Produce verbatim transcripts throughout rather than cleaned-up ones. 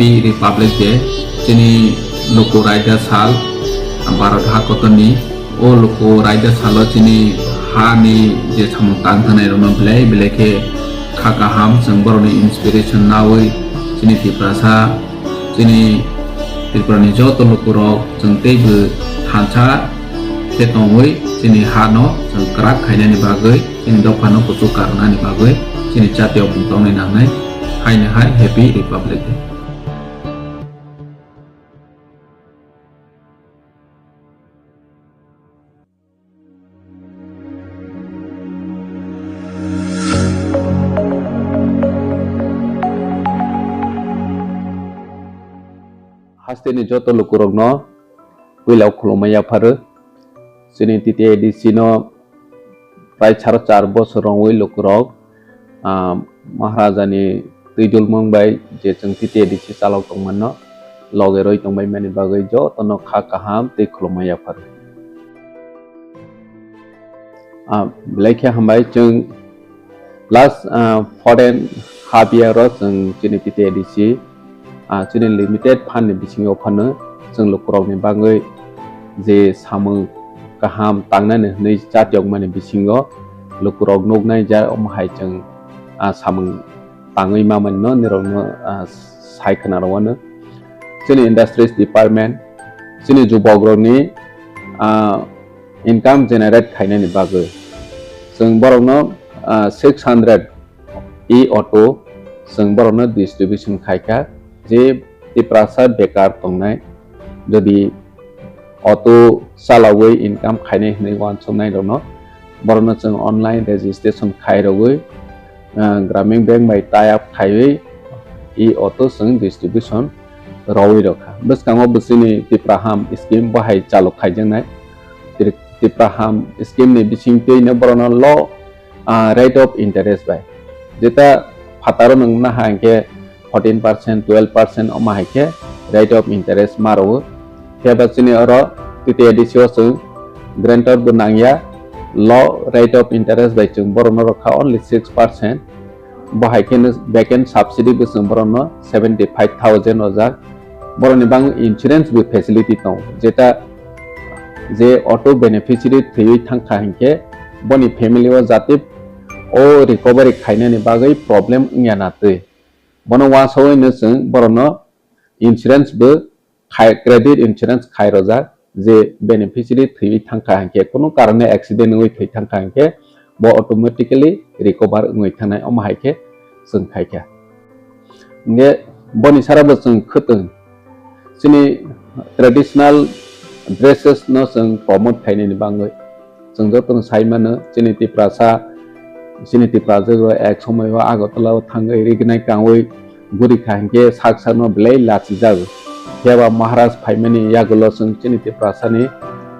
Happy Republic Day, chini luku raida sal, Bharat ha kotorni. O luku raida salo chini ha ni je samung tang thani rokno belai belai khe kha kaham, chwng borokni inspiration nawi chini Tiprasa, chini Tripura ni joto lukurok chwng teibo thansa khe tongwi chini ha no chwng kwrak khainani bagwi, chini dopha no kuchuk karnani bagwi chini jatiyok bumtokni nangnai. Haino hai Happy Republic Day. Hasteni joto lukurokno puila khulumma yapharo. Chini T T A D C no prai saro char bosor rongwi lukurok, ah, Maharajani twijlmung bai je chwng T T A D C chalok tongmano loge roi tongbai mani bagwi jotono kha kaham tei khulumma yapharo. Ah, belai khe hambai chwng last, ah, four and half year o chwng chini T T A D C, ah, chini limited fund ni bisingo phano chwng lukurokni bagwi je samung kaham tangnani hwnwi chatiyokmani bisingo lukurok nuknai ja omo hai chwng, ah, samung tangwi mamani no nirokno, ah, sai khna rwano. Chini industries department, chini jubokrokni, ah, income generate khainani bagwi chwng borokno, ah, six hundred e-auto chwng borokno distribution khaikha, je Tiprasa bekar tongnai, jodi auto chalogwi income khainai hwnwi uansuknai rokno, borokno chwng online registration khairogwi, ah, Gramin Bank bai tie up khaiwi e-auto chwng distribution rwwi rwkha. Bwskango bwswini Tipraham scheme bo hai chalok khaijaknai. Tri-, Tipraham scheme ni bisingtwino borokno low, ah, rate of interest bai. Jeta phataro nwng naha hinkhe fourteen percent, twelve percent omo hai khe rate of interest ma rwo. Phiya ba chini oro T T A D C o chwng guarantor bo nangya, low rate of interest bai chwng borokno rwkha only six percent. Bo hai kheno back end subsidy bo chwng borokno seventy five thousand rwjak. Borokni bagwi insurance bo facility tongo, jeta je auto beneficiary thwiwi thangkha hinkhe boni family o jate o recovery khainani bagwi problem wngya na twi. Bono uansugwino chwng borokno insurance bo khai, credit insurance khai rwjak, je beneficiary thwiwi thangkha hinkhe, kunu karone accident wngwi thwi thangkha hinkhe, bo automatically recover wngwi thangnai, omo hai khe chwng khaikha. Hinkhe boni sara bo chwng khwtwng chini traditional dresses no chwng promote khainani bagwi. Chwng jotono sai mano, chini Tiprasa, chini Tiprasa rok ek somoi o Agartala o thangwi rignai kangwi guri kha hinkhe sak sakno belai lachijago. Phiya ba Maharaj phaimani yagulo chwng chini Tiprasani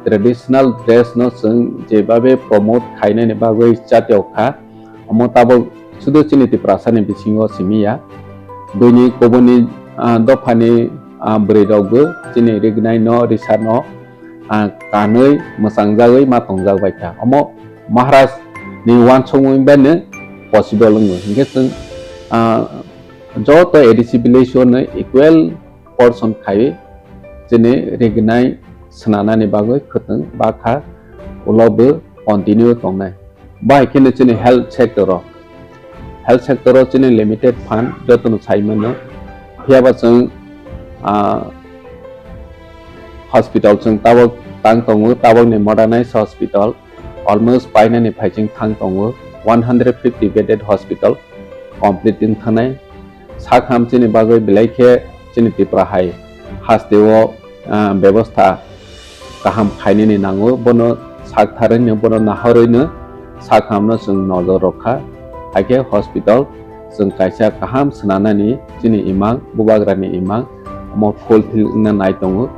traditional dress no chwng jebabe promote khainani bagwi chatiyok kha. Omo tabok sudu chini Tiprasani bisingo simi ya. Buini kubuni, ah, dophani, ah, bwrwi rokbo chini rignai no, risa no, ah, kanwi mwchang jagwi ma tongjak bai kha. Omo Maharaj ni uansukmung bai no possible wngo. Hinkhe chwng, ah, joto A D C village o no equal portion khaiwi chini rignai swnanani bagwi khwtwng bakha ulo bo continue tongnai. Bahai kheno chini health sector o, health sector o chini limited fund jotono sai mano. Phiya ba chwng, ah, hospital chwng tabok tang tongo, tabokni modernized hospital almost painani phaiching thang tongo, one hundred fifty bedded hospital complete wng thangnai. Sak ham chini bagwi belai khe chini Tripura hai hasteo, ah, bebostha kaham khainani nango, bono sak tharwino, bono nahorwino sak hamno chwng nojor rwkha. Haikhe hospital chwng kaisa kaham swnanani chini imang, bubagrani imang, omo fulfill wngna nai tongo.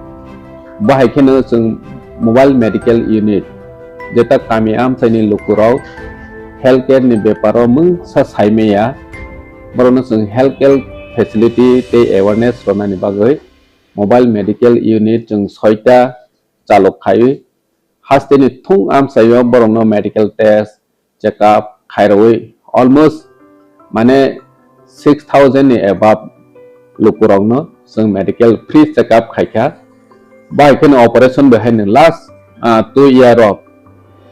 Bo hai kheno chwng mobile medical unit, jeta kami amchaini lukurok healthcare ni beparo mungsa saimaya, borokno chwng healthcare facility tei awareness rwnani bagwi mobile medical unit chwng soita chalok khaiwi, hasteni thung amchaio borokno medical test, check up khairogwi almost, mane, six thousand ni above lukurokno chwng medical free check up khaikha. Bai kheno operation bai haino last, ah, two year o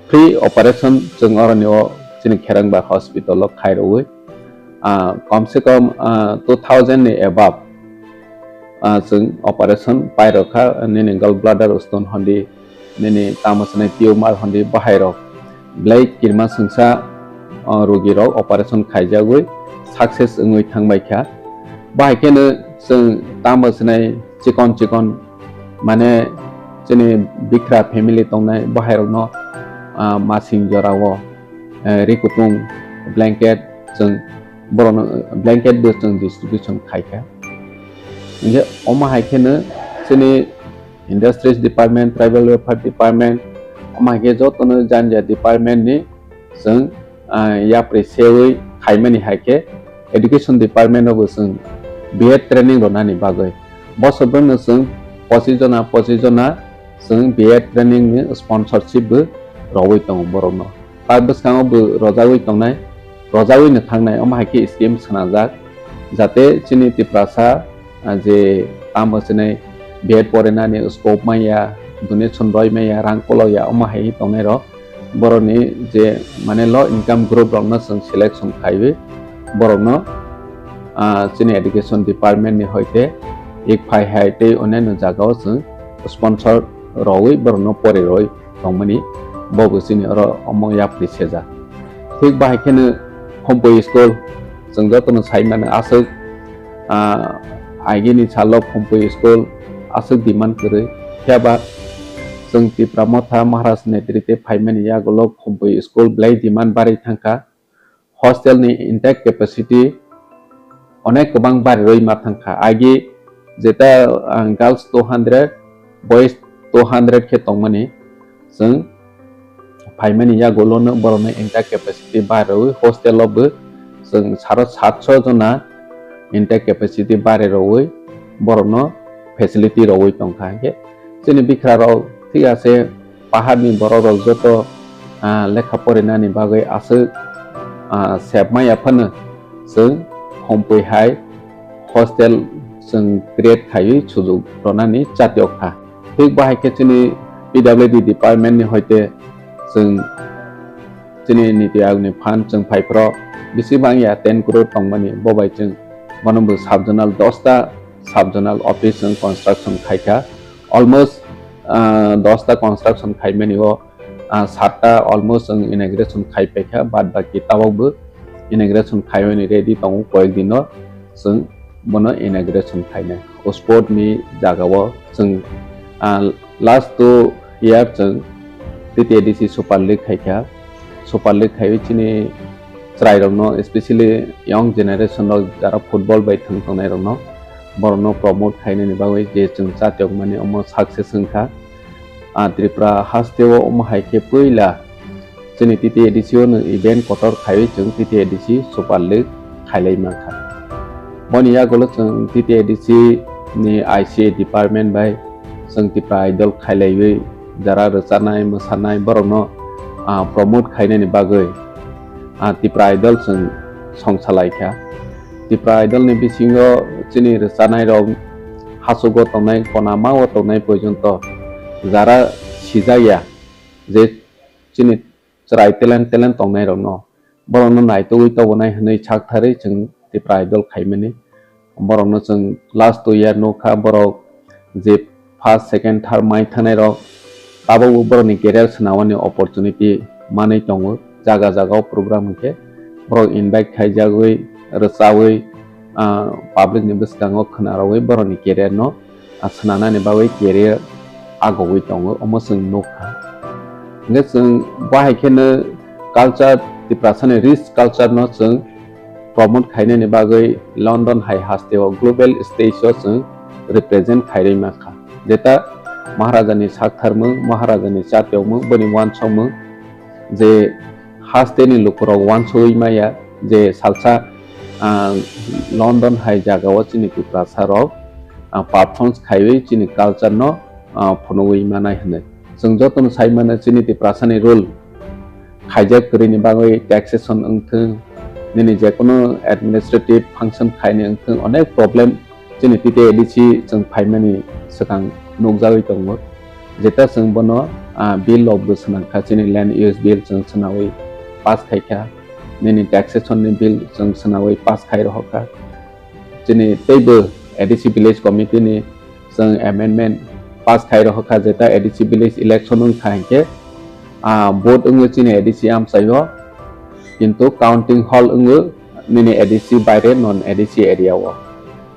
free operation chwng oroni o chini Kherangba hospital o khairogwi, ah, kom se kom, ah, two thousand ni above, ah, chwng operation pairokha, nini gall bladder stone hondi, nini tamo swnai tumor hondi bahairok belai kirima swngsa, ah, rogirok operation khaijagwi success wngwi thangbaikha. Bahai kheno chwng tamo swnai chikon chikon, mane chini bikra family tongnai bahairokno, ah, masing jorao, eh, ri kutung blanket chwng borokno, blanket bo chwng distribution khaikha. Hinkhe omo hai kheno chini Industries Department, Tribal Welfare Department, omo hai khe jotono jani jani department ni chwng, ah, yapri sewi khaimani hai khe Education Department o bo chwng B Ed training rwnani bagwi bosor bwrwino chwng pochis jona, pochis jona chwng B Ed training ni sponsorship bo rwui tongo borokno. Ta bwskango bo rwjagwi tongnai, rwjagwino thangnai, omo hai khe scheme swnamjak, jate chini Tiprasa, ah, je tamo chini B Ed porinani scope manya, donation roi manya, rang kolokya, omo hai tongnai rok, borokni je mane low income group rokno chwng selection khaiwi borokno, ah, chini education department ni hoite ek phai hai tei onyaino jagao chwng sponsor rwui borokno pori rwui tongmani, bo bo chini oro omo yapri sejak. Thik bahai kheno Khumpui school, chwng jotono sai mano aswk, ah, agini salo Khumpui school aswk demand kwrwi. Phiya ba chwng Tipra Motha Maharaj netrite phaimani yagulo Khumpui school belai demand barwi thangkha. Hostel ni intake capacity onek kwbang barirwi ma thangkha. Agi jeta, ah, girls two hundred, boys two hundred khe tongmani, chwng phaimani yagulono borokni intake capacity barirwi hostel o bo chwng saro satso jona intake capacity barirwi borokno facility rwui tongkha. Hinkhe chini bikra rok thik ase, paharni borok rok joto, ah, lekha porinani bagwi aswk, ah, sebma yaphano chwng Khumpui hai hostel chwng create khaiwi sujuk rwnani chatiok kha. Thik bahai khe chini P W D department ni hoite chwng chini Niti Aayog ni fund chwng phaiphro bisi bangya ten crore tongmani, bo bai chwng bono bo sub zonal dosta sub zonal office chwng construction khaikha. Almost, ah, dosta construction khaimani o, ah, satta almost chwng inauguration khai paikha, bad baki tabok bo inauguration khaimani ready tongo, koyek dino chwng bono inauguration khainai. O sport ni jagao chwng, ah, last two year chwng T T A D C Super League khaikha. Super League khaiwi chini chwrairokno, especially young generation rok jara football bai thwng tongnairokno, borokno promote khainani bagwi je chwng chatiokmani omo success wngkha. Ah, Tripura hasteo omo hai khe puila chini T T A D C o no event kotor khaiwi chwng T T A D C Super League khailai mankha. Boni yagulo chwng T T A D C ni I C A department bai chwng Tipra Idol khailaiwi jara rwchanai, mwsanai borokno, ah, promote khainani bagwi, ah, Tipra Idol chwng songsa laikha. Tipra Idol ni bisingo chini rwchanai rok hachugo tongnai, konama o tongnai porjonto jara sijakya je chini chwrai talent, talent tongnai rokno, borokno naitugwi tobonai hwnwi saktharwi chwng Tipra Idol khaimani. Borokno chwng last two year nukha, borok je first, second, third mai thangnai rok, tabukbo borokni career swnamani opportunity manwi tongo. Jaga jaga o program hwnkhe borok invite khaijagwi, rwchawi, ah, public ni bwskango khwnarogwi borokni career no, ah, swnamnani bagwi career agogwi tongo, omo chwng nukha. Hwnkhe chwng bahai kheno culture, Tiprasani rich culture no chwng promote khainani bagwi London hai hasteo global stage o chwng represent khairwi mankha. Jeta Maharajani saktharmung, Maharajani chatiokmung, boni uansukmung je hasteni lukurok uansugwi maya je salsa, ah, London hai jagao chini Tiprasa rok, ah, performance khaiwi chini culture no, ah, phunugwi manai hwnwi. Chwng jotono sai mano chini Tiprasani rule khaijak kwrwini bagwi taxation wngthwng, nini jekono administrative function khaini wngthwng, onek problem chini T T A D C chwng phaimani swkang nukjagwi tongo. Jeta chwng bono, ah, bill rokbo swnamkha, chini land use bill chwng swnawi pass khaikha, nini taxation ni bill chwng swnawi pass khai rohorkha. Chini teibo A D C village committee ni chwng amendment pass khai rohorkha, jeta A D C village election wngkha hinkhe, ah, vote wngwi chini A D C amchaio, kintu counting hall wngwi nini A D C baire non A D C area o.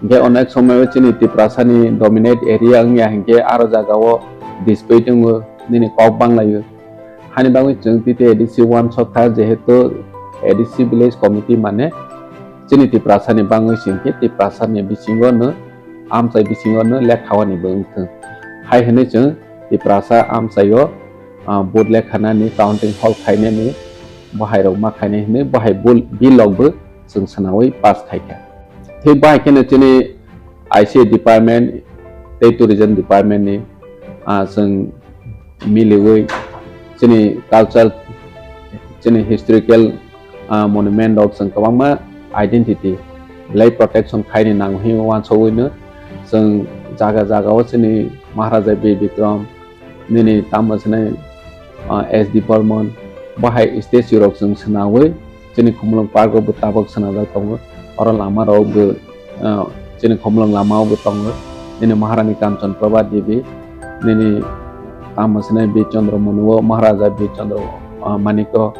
Hinkhe onek somoio chini Tiprasani dominate area wngya hinkhe aro jagao dispute wngwi nini kok banglaio. Hani bagwi chwng T T A D C uansukha, jehetu A D C village committee mane chini Tiprasani bangwi se hinkhe Tiprasani bisingo no, amchai bisingo no lekha wani bo wngthwng. Hai hwnwi chwng Tiprasa amchaio, ah, vote lekhanani, counting hall khainani, bohairok ma khainai hwnwi bohai bul-, bill rokbo chwng swnawi pass khaikha. Thik bahai kheno chini I C A department tei tourism department ni, ah, chwng miliwi chini cultural, chini historical, ah, monument rok chwng kwbangma identity belai protection khaini nango hinwi uansugwino chwng jaga jaga o chini Maharaja Bir Bikram, nini tamo swnai, ah, S D Burman, bahai statue rok chwng swnawi chini Khumulwng park o bo tabok swnajak tongo. Oro lama rok bo, ah, chini Khumulwng lama o bo tongo. Nini Maharani Kanchan Prabha Devi, nini tamo swnai Bir Chandra Manu o, Maharaja Bir Chandra, ah, Manik o,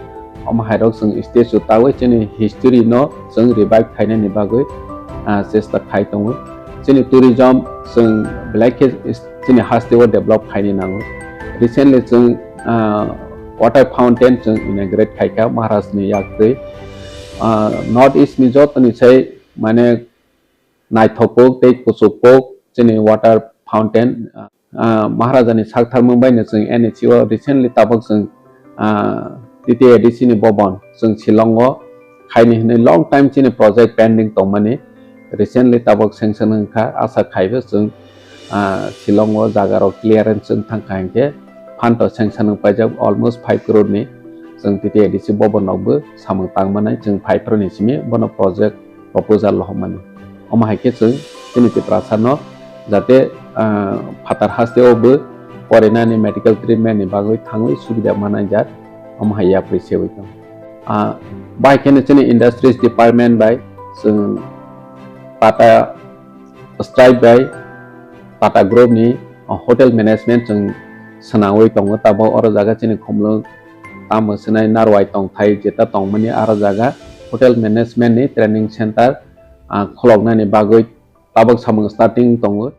omo hai rok chwng statue tawi chini history no chwng revive khainani bagwi, ah, chesta khai tongo. Chini tourism chwng belai khe chini haste o develop khaini nango. Recently chwng, ah, water fountain chwng inaugurate khaikha Maharaj ni yak twi. Ah, North East ni joto ni sai mane naithok kok tei kuchuk kok chini water fountain, ah, Maharaja ni sak tharmung bai no chwng N H C o recently tabok chwng, ah, T T A D C ni bobon chwng Shillong o khaini hwnwi long time chini project pending tongmani recently tabok sanction wngkha, asa khaibo chwng, ah, Shillong o jaga rok clearance wng thangkha hinkhe phanto sanction wng paijak almost five crore ni chwng T T A D C bobon rokbo samung tangmanai chwng five crore ni simi bono project proposal rohormani. Omo hai khe chwng chini Tiprasa no jate, ah, phatar haste o bo porinani medical treatment ni bagwi thangwi subida manai jak, omo hai yapri sewi tong. Ah, bai kheno chini industries department bai chwng Tata Stripe bai Tata Group ni, ah, hotel management chwng swnawi tongo, tabok oro jaga chini Khumulwng tamo swnai Narwai tongthai jeta tongmani aro jaga hotel management ni training center, ah, khuloknani bagwi tabok samung starting tongo.